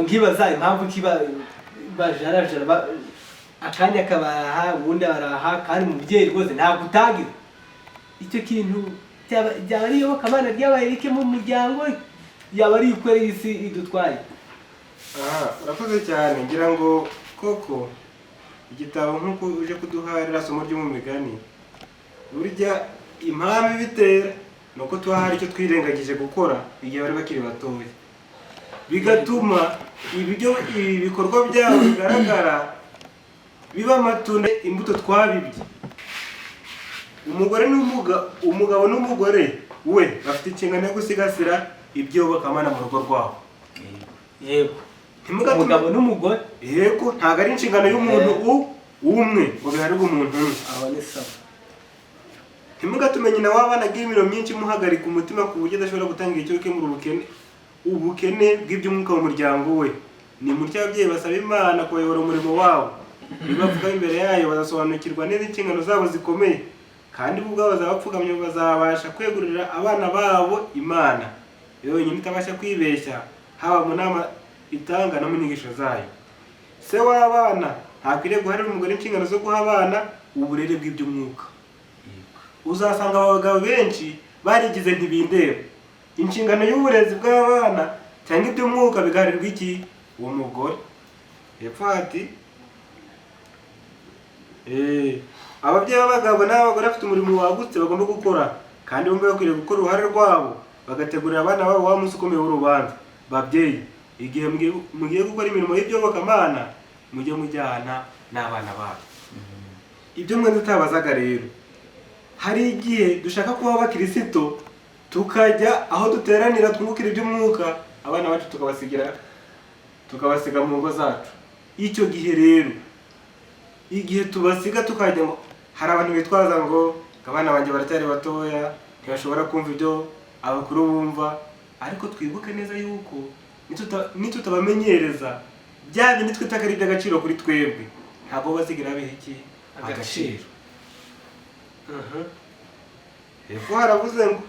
Nkibaza impamvu kiba bajarajara, akanya kabaha, ubundi baraha, kandi umubyeyi rwose ntabwo utagira icyo kintu. Byaba ari iyobokamana ryabaye rike mu muryango, yaba ari uko isi idutwaye? Aha, urakoze cyane. Ngira ngo koko igitabo nk'uko uje kuduha ririya somo ryo mu Migani, burya impamvu ibitera ni uko tuba hari icyo twirengagije gukora igihe bari bakiri batoya, bigatuma ibyo ibi bikorwa byabo bigaragara biba amatunda, imbuto twabibye. Umugabo n'umugore we bafite inshingano yo gusigasira iby'iyobokamana mu rugo rwabo. Ntimugatume- Umugabo n'umugore. Yego, ntabwo ari inshingano y'umuntu umwe ngo biharirwe umuntu umwe. Aho ni sawa. Ntimugatume nyina w'abana agira imirimo myinshi imuhagarika umutima ku buryo adashobora gutanga icyo gukemura ubukene bw'iby'umwuka mu muryango we. Ni mutyo ababyeyi basaba Imana kubayobora umurimo wabo. Nibavuga imbere yayo, bazasobanukirwa neza inshingano zabo zikomeye, kandi bo ubwabo bazaba bapfukamye, bazabasha kwegurira abana babo Imana yo yonyine itabasha kwibeshya, haba mu nama itanga no mu nyigisho zayo. Se w'abana ntakwiriye guharira umugore inshingano zo guha abana uburere bw'iby'umwuka. Uzasanga abagabo benshi barigize ntibindeba, inshingano y'uburezi bw'abana cyangwa iby'umwuka bigaharirwa iki? Uwo mugore. Hepfo hati ababyeyi b'abagabo n'abagore bafite umurimo wagutse bagomba gukora, kandi bombi bakwiriye gukora uruhare rwabo, bagategurira abana babo wa munsi ukomeye w'urubanza. Babyeyi, igihe mugiye gukora imirimo y'ibyobokamana, mujye mujyana n'abana banyu. Ibyo mwene utabazaga rero, hari igihe dushaka kuba abakirisito, tukajya aho duteranira twungukira iby'umwuka, abana bacu tukabasiga mu ngo zacu. Icyo gihe rero, igihe tubasiga tukajya ngo, hari abantu bitwaza ngo abana banjye baracyari batoya, ntibashobora kumva ibyo abakuru bumva. Ariko twibuke neza yuko nitutabamenyereza bya bindi twita ko ari iby'agaciro kuri twebwe, ntabwo bazigira biha iki? Agaciro. Hepfo haravuze ngo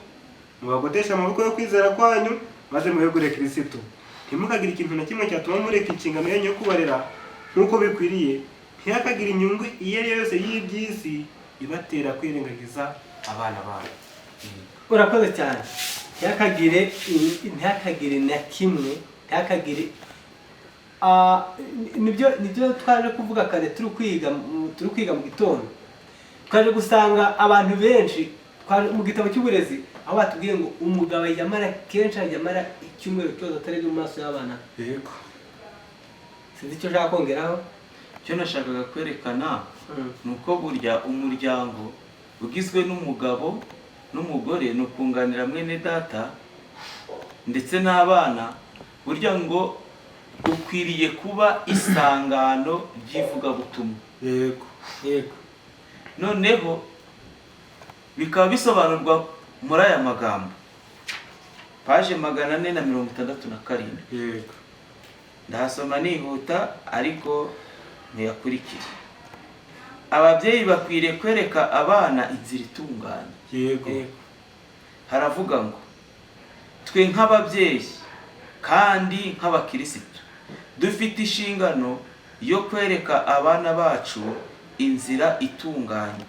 mubagoteshe amaboko yo kwizera kwanyu, maze muhegure Kirisitu. Ntimukagire ikintu na kimwe cyatuma mureka inshingano yanyu yo kubarera nk'uko bikwiriye. Ntihakagire inyungu iyo ari yo yose y'iby'isi ibatera kwirengagiza abana banyu. Urakoze cyane. Ntihakagire na kimwe, ntihakagire. Nibyo twaje kuvuga kare turi kwiga mu gitondo. Twaje gusanga abantu benshi mu gitabo cy'uburezi, aho batubwiye ngo umugabo ajya amara, kenshi ajya amara icyumweru cyose atarebye mu maso y'abana. Sinzi icyo ushaka kongeraho. Icyo nashakaga kwerekana ni uko burya umuryango ugizwe n'umugabo n'umugore, ni ukunganira mwene data ndetse n'abana, burya ngo ukwiriye kuba isangano ry'ivugabutumwa. Noneho bikaba bisobanurwa muri aya magambo, paje 467. Ndahasoma nihuta, ariko muyakurikire. Ababyeyi bakwiriye kwereka abana inzira itunganye. Haravuga ngo twe nk'ababyeyi kandi nk'abakirisitu dufite inshingano yo kwereka abana bacu inzira itunganye.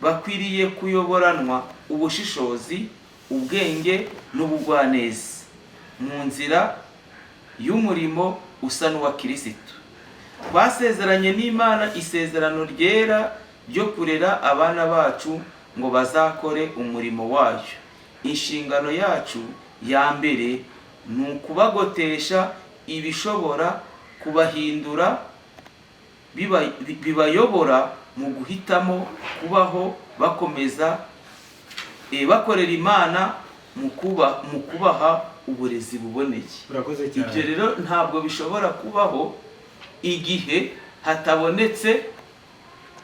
Bakwiriye kuyoboranwa ubushishozi, ubwenge n'ubugwaneza mu nzira y'umurimo usa n'uwa Kirisitu. Twasezeranye n'Imana isezerano ryera. ryo kurera abana bacu ngo bazakore umurimo wayo. Inshingano yacu ya mbere ni ukubagotesha ibishobora kubahindura bibayobora mu guhitamo kubaho bakomeza bakorera Imana mu kubaha uburezi buboneye. Urakoze cyane. Ibyo rero ntabwo bishobora kubaho igihe hatabonetse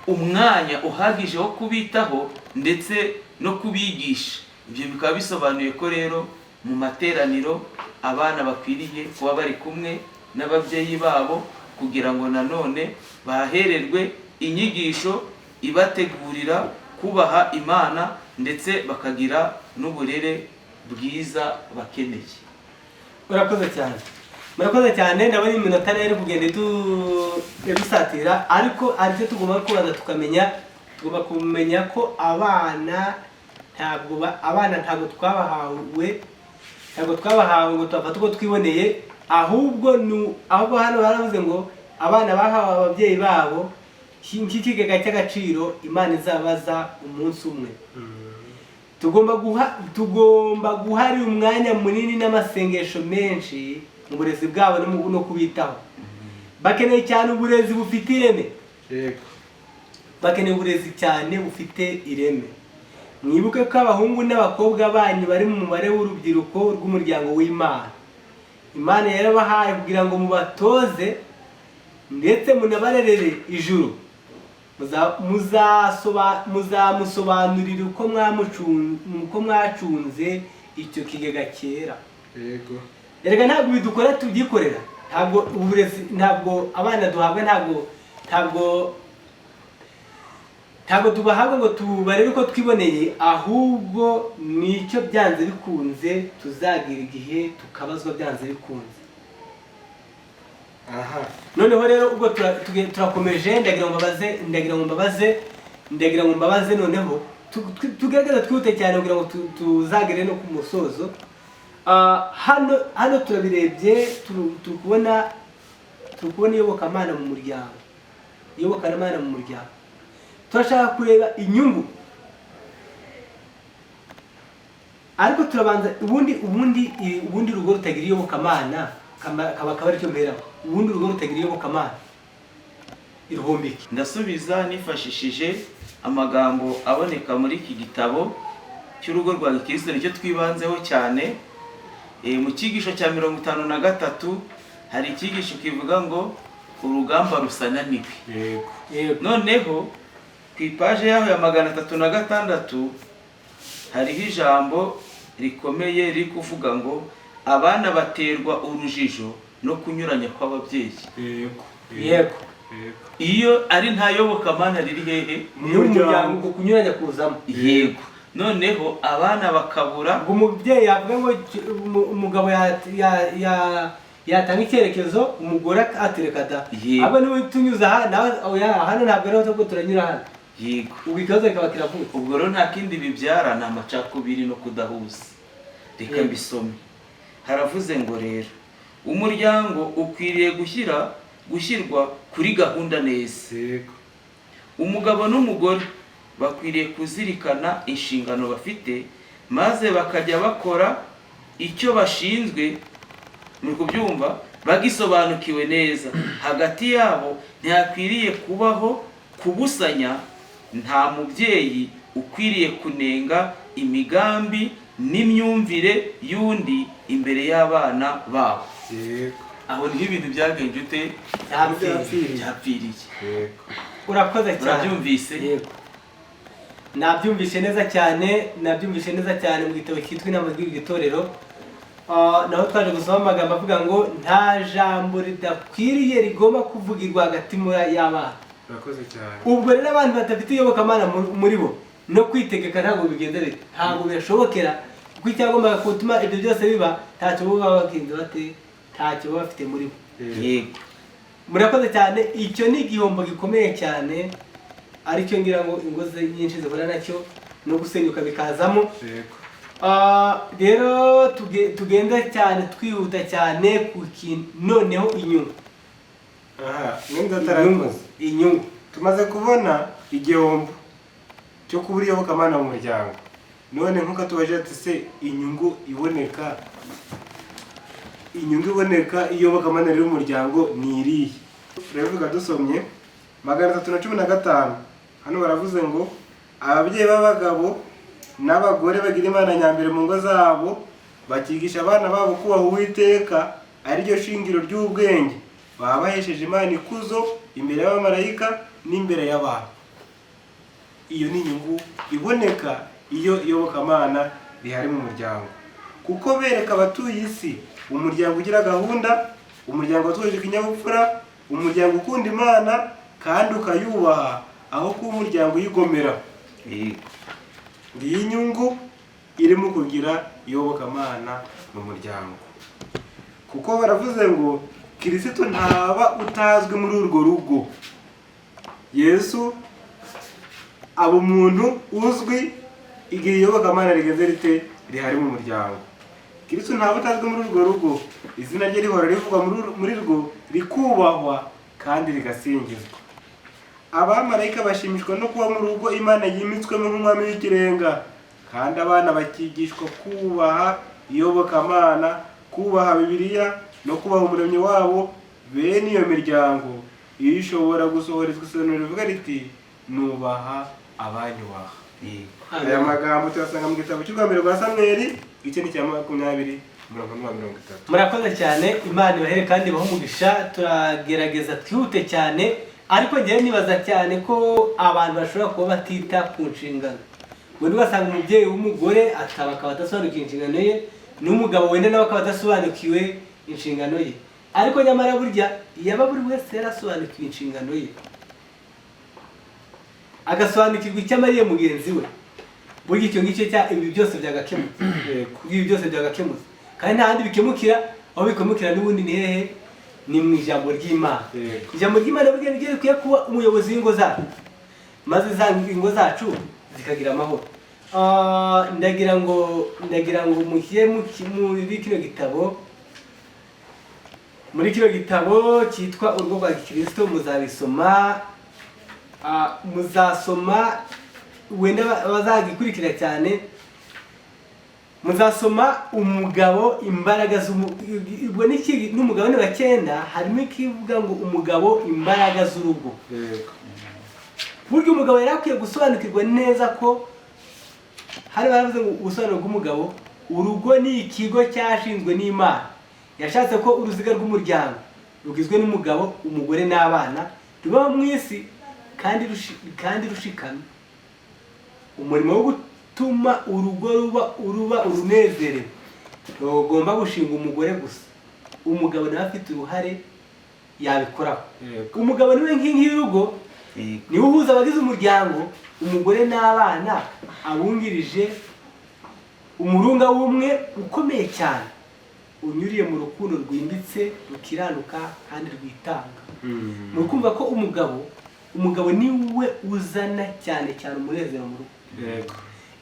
umwanya uhagije wo kubitaho ndetse no kubigisha. Ibyo bikaba bisobanuye ko rero mu materaniro abana bakwiriye kuba bari kumwe n'ababyeyi babo, kugira ngo nanone bahererwe inyigisho ibategurira kubaha Imana ndetse bakagira n'uburere bwiza bakeneye. Urakoze cyane, murakoze cyane. Ndabona iminota rero kugenda idusatira, ariko aricyo tugomba kubanza tukamenya, tugomba kumenya ko abana ntabwo twabahawe ngo tubafate uko twiboneye, ahubwo hano baravuze ngo abana bahawe ababyeyi babo nk'ikigega cy'agaciro Imana izabaza umunsi umwe. Tugomba guharira umwanya munini n'amasengesho menshi mu burezi bwabo no kubitaho. Bakeneye cyane uburezi bufite ireme. Bakeneye uburezi cyane bufite ireme. Mwibuke ko abahungu n'abakobwa banyu bari mu mubare w'urubyiruko rw'umuryango w'Imana. Imana yarabahaye kugira ngo mubatoze ndetse munabarerere ijuru. Muzamusobanurira uko mwacunze icyo kigega cyera. Yego. Erega ntabwo bidukora tubyikorera, ntabwo uburezi, ntabwo abana duhabwa, ntabwo tubahabwa ngo tubarere uko twiboneye, ahubwo nicyo byanze bikunze tuzagira igihe tukabazwa byanze bikunze. Aha. Noneho rero ubwo turakomeje, ndagira ngo mbabaze noneho tugerageze twihute cyane kugira ngo tuzagere no ku musozo. Hano turabirebye, turi kubona iyobokamana mu muryango. Iyobokamana mu muryango. Turashaka kureba inyungu, ariko turabanza ubundi urugo rutagira iyobokamana kaba aricyo mperaho. Ubundi urugo rutagira iyobokamana iruhumbike. Ndasubiza nifashishije amagambo aboneka muri iki gitabo cy'urugo rwa Gikristo, nicyo twibanzeho cyane. Mu cyigisho cya 53 hari icyigisho kivuga ngo urugamba rusananiwe. Yego. Noneho ku ipaje yaho ya 306 hariho ijambo rikomeye riri kuvuga ngo abana baterwa urujijo no kunyuranya kw'ababyeyi. Yego. Yego. Iyo ari nta yobokamana riri hehe mu muryango, kunyuranya kuzamo. Yego. Noneho abana bakabura. Ubwo umubyeyi yavuga ngo umugabo yatanga icyerekezo, umugore atereka da. Abo niwe tunyuza aha nawe hano ntabwo ariho tubwo turanyura hano. Yego. Ubwo ikibazo kikaba kiravuka. Ubwo rero nta kindi bibyara ni amacakubiri no kudahuza. Reka mbisome. Haravuze ngo rero umuryango ukwiriye gushyirwa kuri gahunda neza. Yego. Umugabo n'umugore bakwiriye kuzirikana inshingano bafite, maze bakajya bakora icyo bashinzwe, muri kubyumva, bagisobanukiwe neza. Hagati yabo ntihakwiriye kubaho kubusanya. Nta mubyeyi ukwiriye kunenga imigambi n'imyumvire y'undi imbere y'abana babo. Yego. Aho niho ibintu byagenje ute? Byapfiriye. Yego. Urakoze cyane. Urabyumvise? Yego. Nabyumvise neza cyane, nabyumvise neza cyane mu gitabo cyitwa Inama z'Itorero. Naho twaje gusoma amagambo avuga ngo nta jambo ridakwiriye rigomba kuvugirwa hagati y'abana. Urakoze cyane. Ubwo rero abantu badafite iyobokamana muri bo no kwitegeka ntabwo bigenda bite, ntabwo bishobokera, kuko icyagombaga gutuma ibyo byose biba ntacyo bo baba bakinze bate, ntacyo baba bafite muri bo. Yego. Murakoze cyane. Icyo ni igihombo gikomeye cyane, aricyo ngira ngo ingo nyinshi zihura nacyo no gusenyuka bikazamo. Yego. Rero tugenda cyane twihuta cyane ku kintu noneho inyungu. Aha, mwenda atarakoze. Inyungu. Tumaze kubona Igihombo cyo kubura iyobokamana mu muryango. None nk'uko tubaje ati se inyungu iboneka iyobokamana riri mu muryango ni irihe? Turabivuga dusomye 315. Hano baravuze ngo ababyeyi b'abagabo n'abagore bagira Imana nyambere mu ngo zabo, bakigisha abana babo kubaha Uwiteka ariryo shingiro ry'ubwenge, baba bahesheje Imana ikuzo imbere y'abamarayika n'imbere y'abantu. Iyo ni inyungu iboneka iyo iyobokamana rihari mu muryango, kuko bereka abatuye isi umuryango ugira gahunda, umuryango watuje ikinyabupfura, umuryango ukunda Imana kandi ukayubaha, aho kuba umuryango uyigomera. Ngiyi inyungu irimo kugira iyobokamana mu muryango, kuko baravuze ngo Kirisito ntaba utazwi muri urwo rugo. Yesu aba umuntu uzwi igihe iyobokamana rigeze rite rihari mu muryango. Kirisito ntaba utazwi muri urwo rugo, izina rye rihora rivugwa muri rwo, rikubahwa kandi rigasingizwa. Abamarayika bashimishwa no kuba mu rugo Imana yimitswemo nk'umwami w'ikirenga, kandi abana bakigishwa kubaha iyobokamana, kubaha Bibiliya no kubaha Umuremyi wabo. Bene iyo miryango iyo ishobora gusohorezwa isezerano rivuga riti: "Nubaha abanyubaha." Aya magambo tuyasanga mu gitabo cy'urwa mbere rwa Samweli, igice ni cya 20, umurongo ni uwa 30. Murakoze cyane, Imana ibahere kandi ibahe umugisha. Turagerageza twihute cyane, ariko ngewe nibaza cyane ko abantu bashobora kuba batita ku nshingano. Wenda ugasanga umubyeyi w'umugore akaba adasobanukiwe inshingano ye, n'umugabo wenda nawe akaba adasobanukiwe inshingano ye. Ariko nyamara burya yaba buri wese yarasobanukiwe inshingano ye, agasobanukirwa icyo amariye mugenzi we, burya icyo ngicyo cya ibi byose byagakemutse. Ibi byose byagakemutse, kandi nta handi bikemukira. Aho bikemukira n'ubundi ni hehe? Ni mu ijambo ry'Imana. Ijambo ry'Imana burya niryo rikwiye kuba umuyobozi w'ingo zacu, maze za ingo zacu zikagira amahoro. Ndagira ngo mushyire muri kino gitabo, cyitwa Urugo rwa Gikristo. Muzabisoma, muzasoma, wenda bazagikurikira cyane, muzasoma umugabo imbaraga z'umu, ubwo ni iki? N'umugabane wa 9 harimo ikivuga ngo umugabo imbaraga z'urugo. Burya umugabo yari akwiye gusobanukirwa neza ko hari baravuze ngo ubusobanuro bw'umugabo: urugo ni ikigo cyashinzwe n'Imana. Yashatse ko uruziga rw'umuryango rugizwe n'umugabo, umugore n'abana rubaho mu isi kandi rushikamye. Umurimo wo gutuma urugo ruba urunezerewe ntugomba gushinga umugore gusa, umugabo nawe afite uruhare yabikoraho. Umugabo niwe nkingi y'urugo, niwe uhuza abagize umuryango, umugore n'abana, abungirije umurunga w'umwe ukomeye cyane unyuriye mu rukundo rwimbitse, rukiranuka kandi rwitanga. Ni ukumva ko umugabo niwe uzana cyane cyane umunezero mu rugo.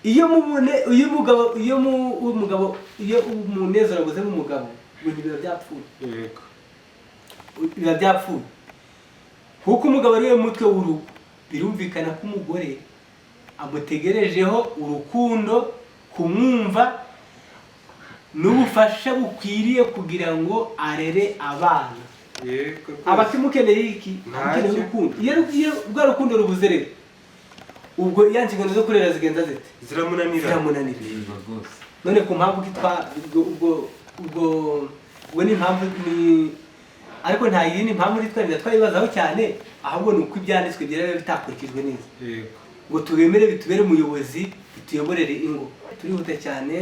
Iyo mubone iyo umugabo iyo mu- umugabo iyo umunezero abuze mu mugabo, ibintu biba byapfuye. Biba byapfuye, kuko umugabo ariwe mutwe w'urugo. Birumvikana ko umugore amutegerejeho urukundo, kumwumva n'ubufasha bukwiriye kugira ngo arere abana. Yego rwose. Aba akimukeneye iki? Ntacyo. Amukeneye urukundo. Iyo rwa rukundo rubuze rero, ubwo ya nshingano zo kurera zigenza zite? Ziramunanira. Ziramunanira. Yego rwose. None ku mpamvu ki twa ubwo ni impamvu ni, ariko nta yindi mpamvu twarenda twayibazaho cyane, ahubwo ni uko ibyanditswe byera biba bitakurikijwe neza ngo tubemere bitubere umuyobozi, bituyoborere ingo. Turihuta cyane,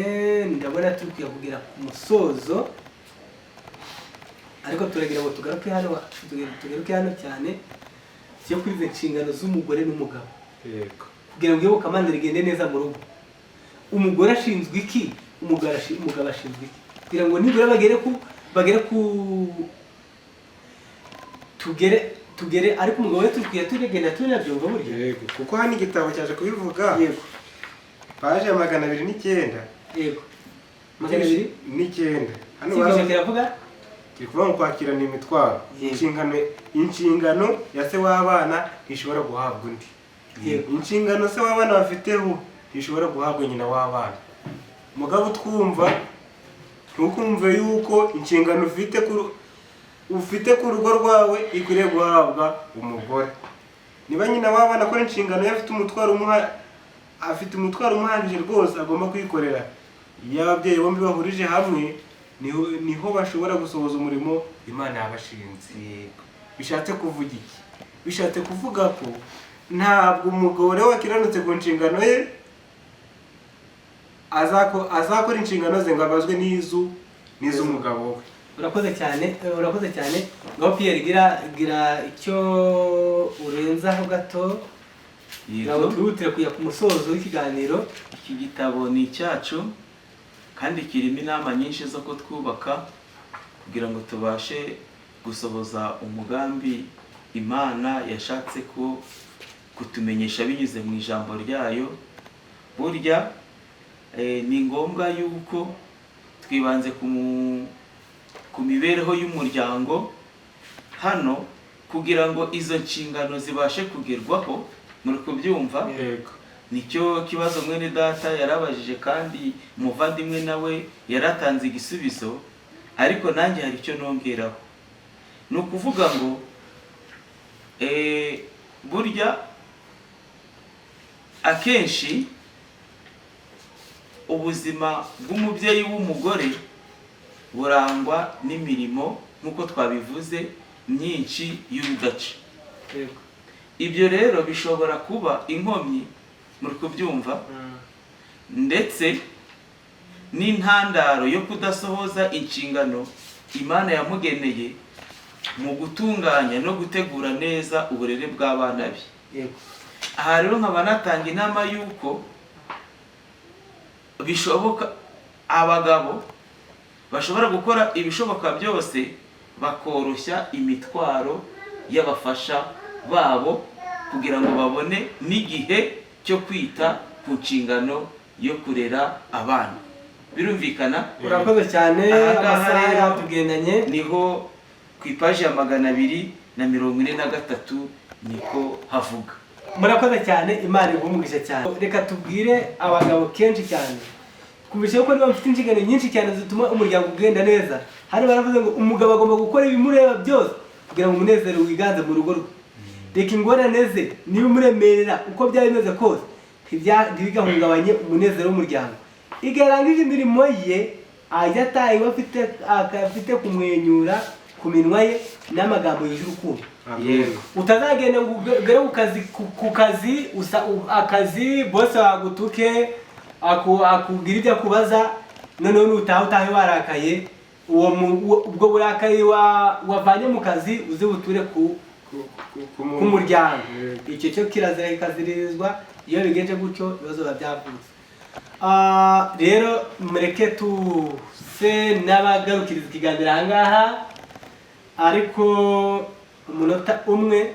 ndabona turi kugera ku musozo, ariko turagira ngo tugaruke hano cyane cyo kuri izi nshingano z'umugore n'umugabo kugira ngo iyobokamana rigende neza mu rugo. Umugore ashinzwe iki? Umugabo ashinzwe iki? Kugira ngo nibura bagere ku tugere, ariko umugabo we tukwiye turigenda tunabyumva burya. Yego, kuko hano igitabo cyaje kubivuga. Paje ya 209. Yego, 200 9. Hano icyigisho kiravuga kiri kuvuga ngo kwakirana imitwaro. Inshingano ya se w'abana ntishobora guhabwa undi. Inshingano se w'abana bafiteho ntishobora guhabwa nyina w'abana. Mugabo utwumva, ntukumve yuko inshingano ufite ku rugo rwawe ikwiriye guhabwa umugore. Niba nyina w'abana akora inshingano ye, afite umutwaro umuhagije rwose agomba kwikorera. Iyo ababyeyi bombi bahurije hamwe, niho bashobora gusohoza umurimo Imana yabashinze. Bishatse kuvuga iki? Bishatse kuvuga ko ntabwo umugore wakiranutse ku nshingano ye azakora inshingano ze ngo abazwe n'iz'umugabo we. Urakoze cyane, urakoze cyane. Ngaho Pierre, gira icyo urenzaho gato ntabwo twihutire kujya ku musozo w'ikiganiro. Iki gitabo ni icyacu kandi kirimo inama nyinshi zo kutwubaka kugira ngo tubashe gusohoza umugambi Imana yashatse ko kutumenyesha binyuze mu ijambo ryayo. Burya ni ngombwa yuko twibanze ku mibereho y'umuryango hano kugira ngo izo nshingano zibashe kugerwaho. Muri kubyumva? Yego. Nicyo kibazo mwene data yarabajije, kandi umuvandimwe nawe yaratanze igisubizo, ariko nanjye hari icyo nongeraho. Ni ukuvuga ngo burya akenshi ubuzima bw'umubyeyi w'umugore burangwa n'imirimo, nk'uko twabivuze, myinshi y'urudaca. Ibyo rero bishobora kuba inkomyi, muri kubyumva, ndetse n'intandaro yo kudasohoza inshingano Imana yamugeneye mu gutunganya no gutegura neza uburere bw'abana be. Aha rero nkaba natanga inama y'uko bishoboka abagabo bashobora gukora ibishoboka byose bakoroshya imitwaro y'abafasha babo kugira ngo babone n'igihe cyo kwita ku nshingano yo kurera abana. Birumvikana? Urakoze cyane. Aha ngaha Amasaha rero yatugendanye. niho ku ipaji ya 243 niko havuga. Murakoze cyane, Imana iguhe cyane. Reka tubwire abagabo kenshi cyane kumvisha ko niba mufite inshingano nyinshi cyane zituma umuryango ugenda neza. Hano baravuze ngo umugabo agomba gukora ibimureba byose kugira ngo umunezero wiganze mu rugo rwe. Reka ingorane ze nibimuremerera uko byaba bimeze kose ntibigahungabanye umunezero w'umuryango. Igihe arangije imirimo ye, ajya ataha iwe afite kumwenyura ku minwa ye n'amagambo yuje urukundo. Amen. Utazagenda ngo ugere ku kazi akazi bose bagutuke, akubwira ibyo akubaza, noneho nutaha utahe warakaye. Ubwo burakari wavanye mu kazi uze buture ku muryango. Icyo cyo kirazira kikaziririzwa. Iyo bigenje gutyo, ibibazo biba byavutse. Rero mureke tuse n'abagarukiriza ikiganiro aha ngaha, ariko umunota umwe,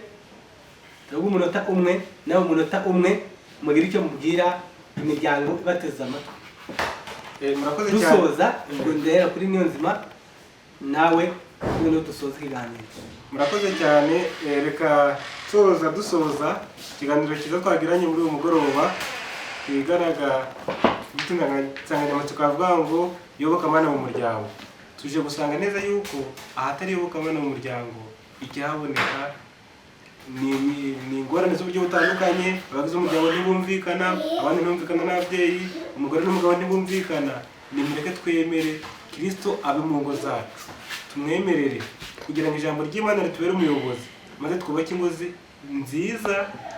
turaguha umunota umwe, nawe umunota umwe, mugire icyo mubwira imiryango ibateze amatwi. Murakoze cyane. Dusoza, ubwo ndahera kuri Niyonzima, nawe noneho dusoza ikiganiro. Murakoze cyane. Reka tusoza dusoza ikiganiro cyiza twagiranye muri uyu mugoroba twiganaga insanganyamatsiko avuga ngo iyobokamana mu muryango. Tuje gusanga neza yuko ahatari iyobokamana mu muryango, ikihaboneka ni ingorane z'uburyo butandukanye. Abagize umuryango ntibumvikana, abandi ntibumvikana n'ababyeyi, umugore n'umugabo ntibumvikana. Nimureke twemere Kristo abe mu ngo zacu, tumwemerere kugira ngo ijambo ry'Imana ritubere umuyobozi, maze twubake ingo nziza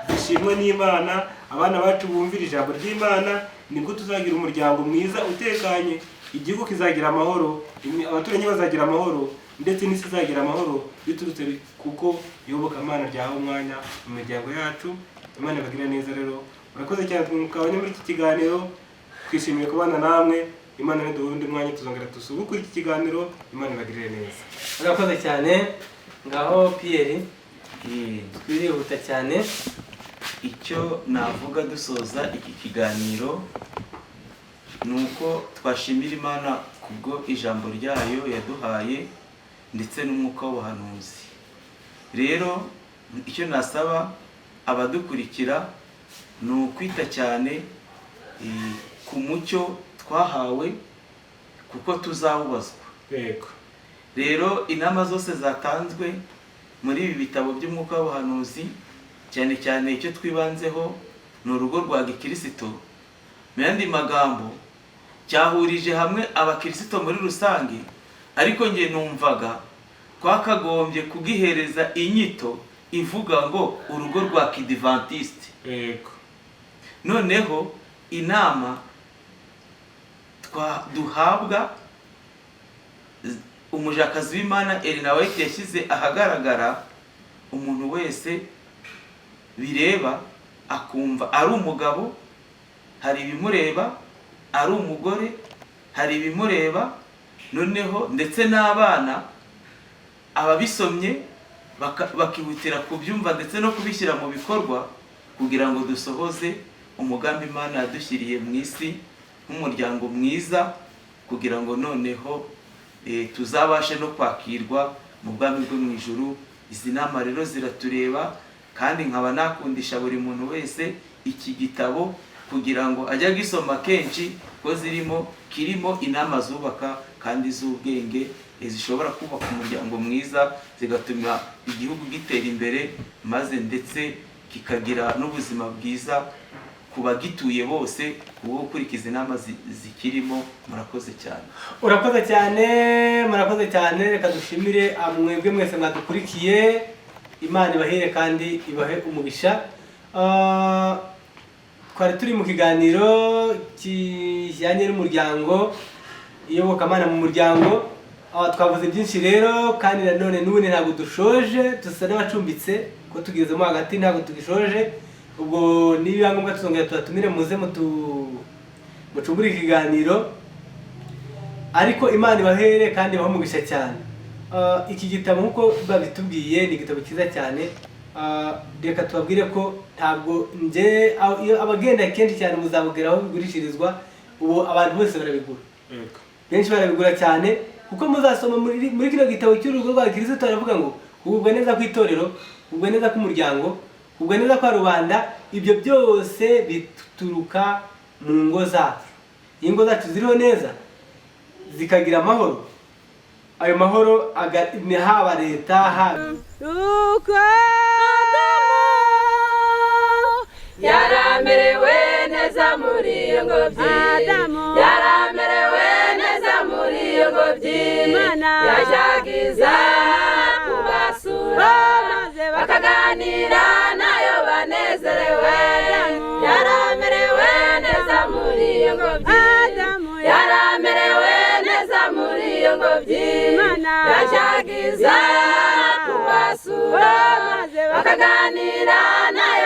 zishimwa n'Imana, abana bacu bumvira ijambo ry'Imana. Nibwo tuzagira umuryango mwiza utekanye, igihugu kizagira amahoro, abaturanyi bazagira amahoro, ndetse n'isi izagira amahoro, biturutse kuko iyobokamana ryahawe umwanya mu miryango yacu. Imana ibagirire neza. Rero murakoze cyane twabonye muri iki kiganiro, twishimiye kubana namwe. Imana niduha undi mwanya tuzongera dusubukure iki kiganiro. Imana ibagirire neza. Urakoze cyane. Ngaho Pierre, twirihuta cyane. Icyo navuga dusoza iki kiganiro ni uko twashimira Imana kubwo ijambo ryayo yaduhaye ndetse n'umwuka w'ubuhanuzi. Rero icyo nasaba abadukurikira Ni ukwita cyane ku mucyo twahawe, kuko tuzawubazwa. Rero inama zose zatanzwe muri ibi bitabo by'umwuka w'ubuhanuzi, cyane cyane icyo twibanzeho ni urugo rwa gikirisito. Mu yandi magambo, cyahurije hamwe abakirisito muri rusange, ariko njye numvaga twakagombye kugihereza inyito ivuga ngo urugo rwa kidivantiste. Noneho inama duhabwa, umujakazi w'Imana Elena White yashyize ahagaragara, umuntu wese bireba akumva ari umugabo hari ibimureba, ari umugore hari ibimureba, noneho ndetse n'abana, ababisomye bakihutira kubyumva ndetse no kubishyira mu bikorwa, kugira ngo dusohoze umugambi Imana yadushyiriye mu isi nk'umuryango mwiza, kugira ngo noneho tuzabashe no kwakirwa mu bwami bwo mu ijuru. Izi nama rero ziratureba, kandi nkaba nakundisha buri muntu wese iki gitabo kugira ngo ajye agisoma kenshi, ko kirimo inama zubaka kandi z'ubwenge, zishobora kubaka umuryango mwiza, zigatuma igihugu gitera imbere, maze ndetse kikagira n'ubuzima bwiza ku bagituye bose, kubwo gukurikiza inama zikirimo. Murakoze cyane. Urakoze cyane, murakoze cyane. Reka dushimire mwebwe mwese mwadukurikiye. Imana ibahire kandi ibahe umugisha. Twari turi mu kiganiro kijyanye n'umuryango, iyobokamana mu muryango. Twavuze byinshi rero, kandi nanone n'ubundi ntabwo dushoje, dusa n'abacumbitse ko tugezemo hagati, ntabwo tugishoje. Ubwo nibiba ngombwa tuzongera tubatumire, muze mucumbure ikiganiro. Ariko Imana ibahere kandi ibahe umugisha cyane. Iki gitabo, nk'uko babitubwiye, ni igitabo cyiza cyane. Reka tubabwire ko ntabwo nge iyo abagenda kenshi cyane muzabugera aho bigurishirizwa. Ubu abantu bose barabigura, benshi barabigura cyane, kuko muzasoma muri kino gitabo cy'urugo rwa Kristo, baravuga ngo kugubwa neza kw'itorero, kugubwa neza k'umuryango, kugubwa neza kwa rubanda, ibyo byose bituruka mu ngo zacu. Iyo ingo zacu ziriho neza, zikagira amahoro, ayo mahoro ni haba leta, haba Nuko yaramerewe neza muri iyo ngobyi, yaramerewe neza muri iyo ngobyi, yajyaga kubasura bakaganira nayo banezerewe. Yaramerewe neza muri iyo ngobyi, yaramerewe neza muri iyo ngobyi, yajyaga kubasura bakaganira nayo.